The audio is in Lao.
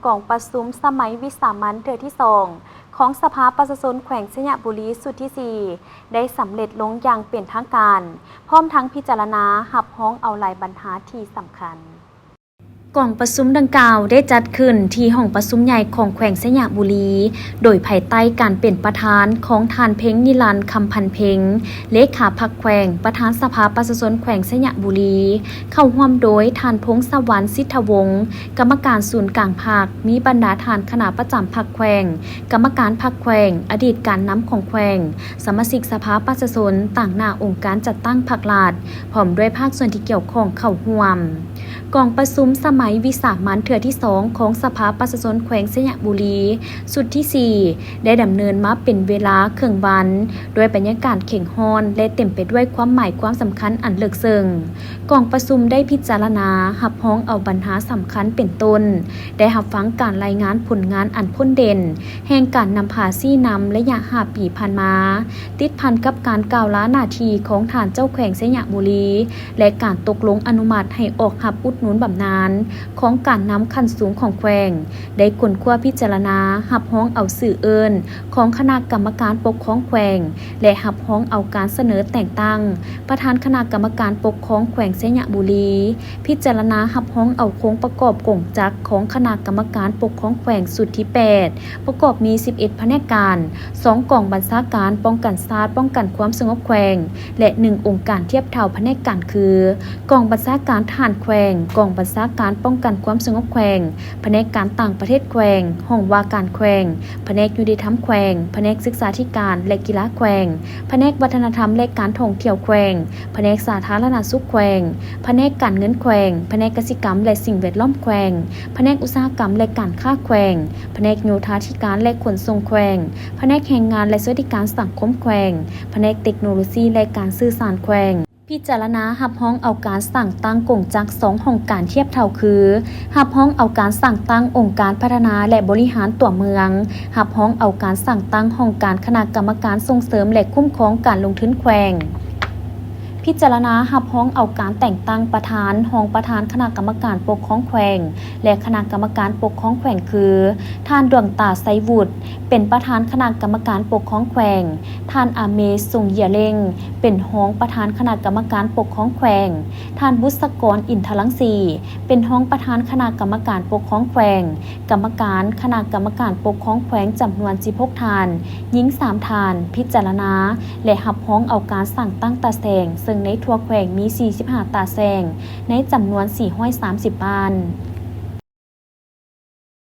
ກອງປະຊຸມສະໄໝວິສາມັນເທື່ອທີສອງ ຂອງສະພາປະຊາຊົນແຂວງໄຊຍະບູລີຊຸດທີສີ່ ໄດ້ສຳເລັດລົງຢ່າງເປັນທາງການ, ພ້ອມທັງພິຈາລະນາຮັບຮອງເອົາຫຼາຍບັນຫາທີ່ສຳຄັນ. ກອງປະຊຸມດັ່ງກ່າວໄດ້ຈັດຂຶ້ນທີ່ຫ້ອງປະຊຸມໃຫຍ່ຂອງແຂວງໄຊຍະບູລີ, ໂດຍພາຍໃຕ້ການເປັນປະທານຂອງທ່ານ ເພັງນິລັນ ຄຳພັນເພັງ ເລຂາພັກແຂວງ, ປະທານສະພາປະຊາຊົນແຂວງໄຊຍະບູລີ, ເຂົ້າຮ່ວມໂດຍທ່ານ ພົງສະຫວັນ ສິດທະວົງ ກຳມະການສູນກາງພັກ, ມີບັນດາທ່ານຄະນະປະຈຳພັກແຂວງ, ກຳມະການພັກແຂວງ, ອະດີດການນຳຂອງແຂວງ, ສະມາຊິກສະພາປະຊາຊົນ, ຕາງໜ້າອົງການຈັດຕັ້ງພັກລັດ, ພ້ອມດ້ວຍພາກສ່ວນທີ່ກ່ຽວຂ້ອງເຂົ້າຮ່ວມ. ກອງປະຊຸມສະໄໝວິສາມັນເທື່ອທີສອງຂອງສະພາປະຊາຊົນແຂວງໄຊຍະບູລີ ຊຸດທີສີ່ ໄດ້ດຳເນີນມາເປັນເວລາເຄິ່ງວັນ, ດ້ວຍບັນຍາກາດເຄັ່ງຮ້ອນ ແລະ ເຕັມໄປດ້ວຍຄວາມໝາຍຄວາມສຳຄັນອັນເລິກເຊິ່ງ. ກອງປະຊຸມໄດ້ພິຈາລະນາຮັບຮອງເອົາບັນຫາສຳຄັນເປັນຕົ້ນ ໄດ້ຮັບຟັງການລາຍງານຜົນງານອັນພົ້ນເດັ່ນ ແຫ່ງການນຳພາຊີ້ນຳໄລຍະຫ້າປີຜ່ານມາ, ຕິດພັນກັບການກ່າວລາໜ້າທີ່ຂອງທ່ານເຈົ້າແຂວງໄຊຍະບູລີ ແລະ ການຕົກລົງອະນຸມັດໃຫ້ອອກຮັບອຸດໜູນບຳນານຂອງການນຳຂັ້ນສູງຂອງແຂວງ, ໄດ້ຄົ້ນຄວ້າພິຈາລະນາຮັບຮອງເອົາຊື່ເອີ້ນຂອງຄະນະກຳມະການປົກຄອງແຂວງ ແລະ ຮັບຮອງເອົາການສະເໜີແຕ່ງຕັ້ງປະທານຄະນະກຳມະການປົກຄອງແຂວງໄຊຍະບູລີ, ພິຈາລະນາຮັບຮອງເອົາໂຄງປະກອບກົງຈັກຂອງຄະນະກຳມະການປົກຄອງແຂວງຊຸດທີແປດ ປະກອບມີສິບເອັດພະແນກການ, ສອງກອງບັນຊາການປ້ອງກັນຊາດ ປ້ອງກັນຄວາມສະຫງົບແຂວງ ແລະ ໜຶ່ງອົງການທຽບເທົ່າພະແນກການຄື ກອງບັນຊາການທະຫານແຂວງ, ກອງບັນຊາການປ້ອງກັນຄວາມສະຫງົບແຂວງ, ພະແນກການຕ່າງປະເທດແຂວງ, ຫ້ອງວ່າການແຂວງ, ພະແນກຍຸຕິທຳແຂວງ, ພະແນກສຶກສາທິການ ແລະ ກິລາແຂວງ, ພະແນກວັດທະນະທຳ ແລະ ການທ່ອງທ່ຽວແຂວງ, ພະແນກສາທາລະນະສຸກແຂວງ, ພະແນກການເງິນແຂວງ, ພະແນກກະສິກຳ ແລະ ສິ່ງແວດລ້ອມແຂວງ, ພະແນກອຸດສາຫະກຳ ແລະ ການຄ້າແຂວງ, ພະແນກໂຍທາທິການ ແລະ ຂົນສົ່ງແຂວງ, ພະແນກແຮງງານ ແລະ ສະຫວັດດີການສັງຄົມແຂວງ, ພະແນກເຕັກໂນໂລຊີ ແລະ ການສື່ສານແຂວງ. ພິຈາລະນາຮັບຮອງເອົາການສ້າງຕັ້ງກົງຈັກສອງຫ້ອງການທຽບເທົ່າຄື ຮັບຮອງເອົາການສ້າງຕັ້ງອົງການພັດທະນາ ແລະ ບໍລິຫານຕົວເມືອງ, ຮັບຮອງເອົາການສ້າງຕັ້ງຫ້ອງການຄະນະກຳມະການສົ່ງເສີມ ແລະ ຄຸ້ມຄອງການລົງທຶນແຂວງ. ພິຈາລະນາຮັບຮອງເອົາການແຕ່ງຕັ້ງປະທານ, ຮອງປະທານຄະນະກຳມະການປົກຄອງແຂວງ ແລະ ຄະນະກຳມະການປົກຄອງແຂວງຄື ທ່ານ ດວງຕາ ໄຊວຸດ ເປັນປະທານຄະນະກຳມະການປົກຄອງແຂວງ, ທ່ານ ອາເມ ຊົງເຢຍເລັງ ເປັນຮອງປະທານຄະນະກຳມະການປົກຄອງແຂວງ, ທ່ານ ບຸດສະກອນ ອິນທະລັງສີ ເປັນຮອງປະທານຄະນະກຳມະການປົກຄອງແຂວງ, ກຳມະການຄະນະກຳມະການປົກຄອງແຂວງຈຳນວນສິບຫົກທ່ານ, ຍິງສາມທ່ານ, ພິຈາລະນາ ແລະ ຮັບຮອງເອົາການສ້າງຕັ້ງຕາແສງ, ເຊິ່ງໃນທົ່ວແຂວງມີສີ່ສິບຫ້າຕາແສງ ໃນຈຳນວນສີ່ຮ້ອຍສາມສິບບ້ານ.